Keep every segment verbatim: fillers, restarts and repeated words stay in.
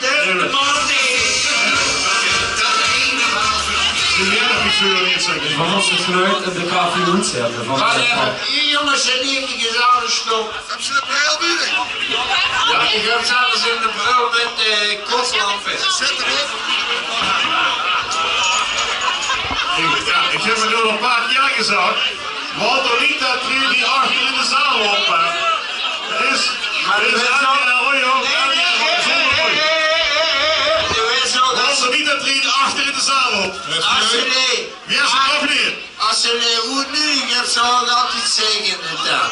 De, de man die... Van onze fluit en de kaffee oetzette. Van... Wacht even, die jongens zijn hier niet gezellig stom. Hebben ze de bril binnen? Ja, ik heb zelfs in de bril met de kotlampen. Zet hem op. Ik, ja, ik heb het nu al een paar keer gezegd. Walter, niet dat drie die achter in de zaal lopen. Er is, er is Andy Arroyo, Andy Arroyo, zonder moeite. Walter, niet dat drie die achter in de zaal lopen. Wie is het nog niet? Als ze de hoed nu, ik heb ze al altijd tegen de taal.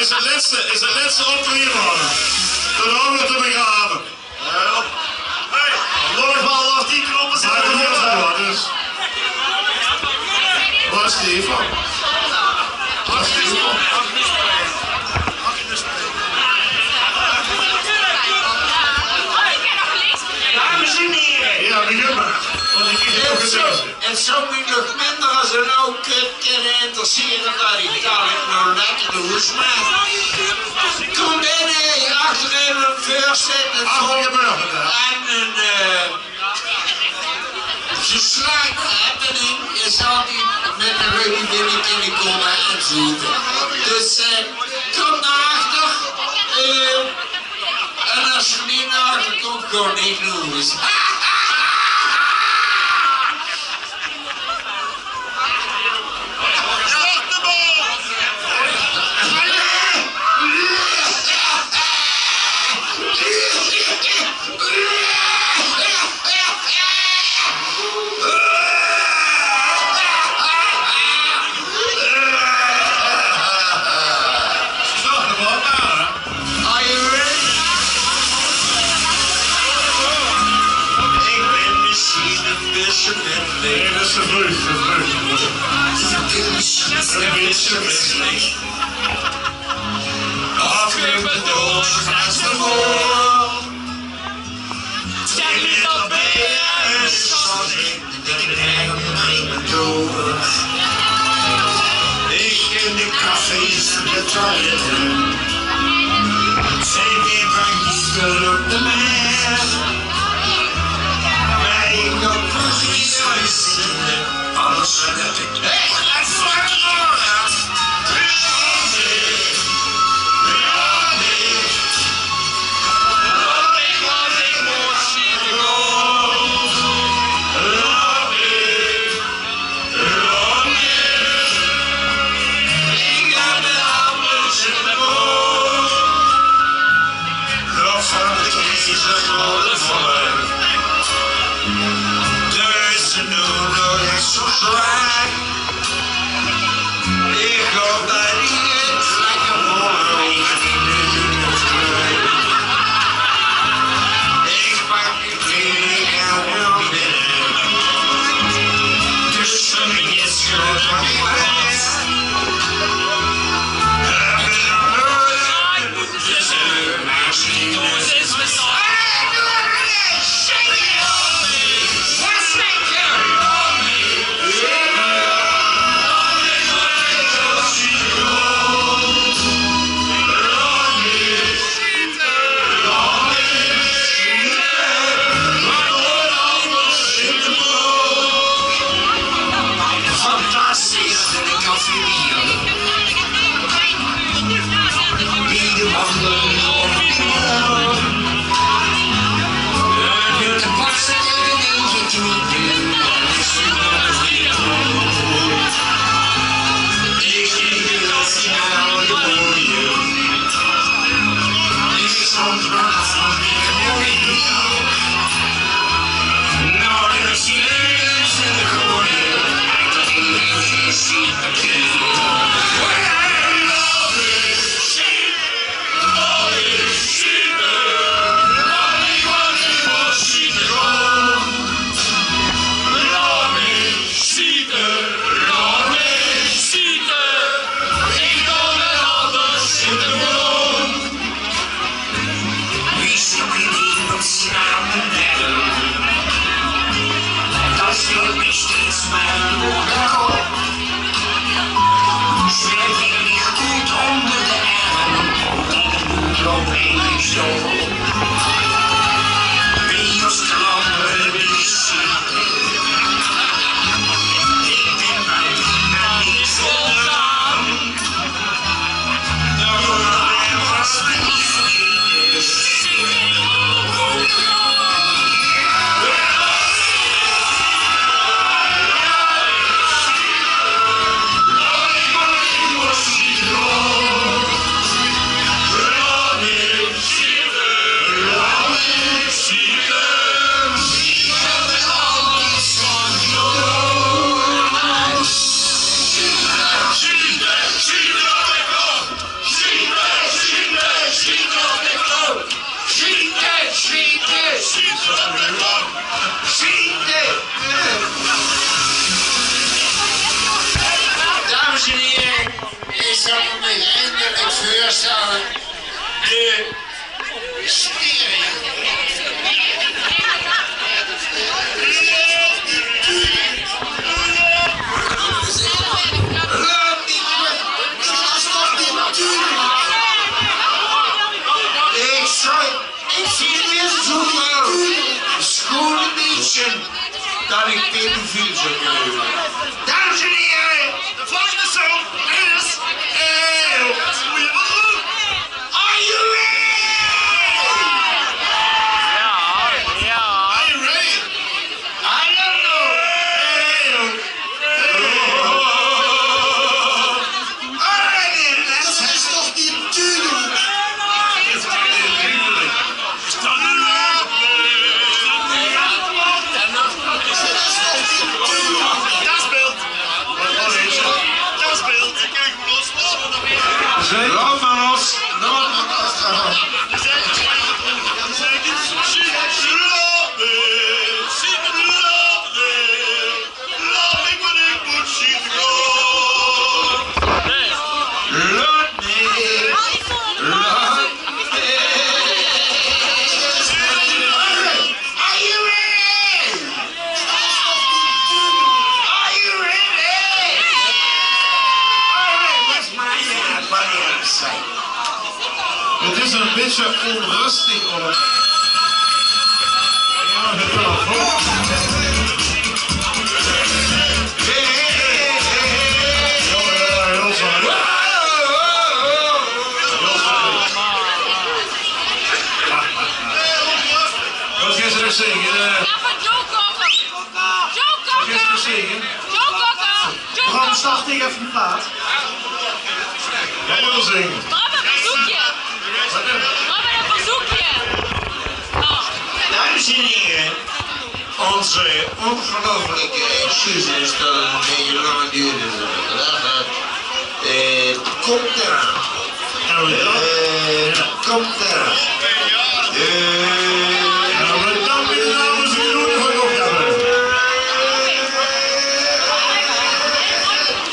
Is het laatste, is het laatste optreden, man. Dan houden we het te begraven. Hey, nog wel als die knoppen zijn. Maar dat is wel, dus. Waar is Stefan? Waar is Stefan? Dames en heren. Ja, begin maar. Want ik vind het ook... Het zou me nog minder als een oud kut kunnen interesseren dat ik dadelijk nog lekker de hoes maak. Kom binnen, achterin een voorzitter. Achter je burger. En een, eh, geslaagde happening is altijd met een leuke binnenkomen en zoeten. Dus, eh, kom naar achter. Eh, en als je niet naar achter komt, gewoon niet, jongens. Are you ready? Ik ben misschien een beetje misselijk. Nee, dat is te vroeg, te vroeg. Ik ben misschien een beetje misselijk. Afgelopen donderdag is de voor. Zeg niet dat ben je ergens. Ik in de cafés en de toiletten. Zijn weer bij die spullen op de mer. Bij dat precies zitten. Alles wat ik echt ervaren. Dat ich pedofiel zou kónne weure. Dames en hiere, de volgende song is, eh, Are you ready? Are you ready? I don't know. Hey, alright then, dat is toch die duidelijk. Dat speelt. Dat speelt. Laat maar los. Laat maar los. Laat me, laat me, laat me. Are you ready? Are you ready? All right, where's my, uh, buddy on the side? Het is een beetje onrustig allemaal. Ja, het wel. Hey, hey, hey, hey, hey. Ja, ja, ja, heel zacht. Wat is er zingen? Eh, wat is er zingen? Bram, start dich effe de plaat. Wat wil zingen? Bram, een verzoekje. Bram, een verzoekje. Oh. Dames en heren, onze ongelooflijke excuses dat het een beetje lang duurde. Vandaag, eh, komt eraan. Eh, komt eraan. Eh, ja, maar dan weer namens de Roer van Opname.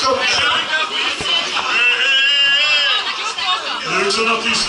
Komt eraan. Leuk zo'n artiest.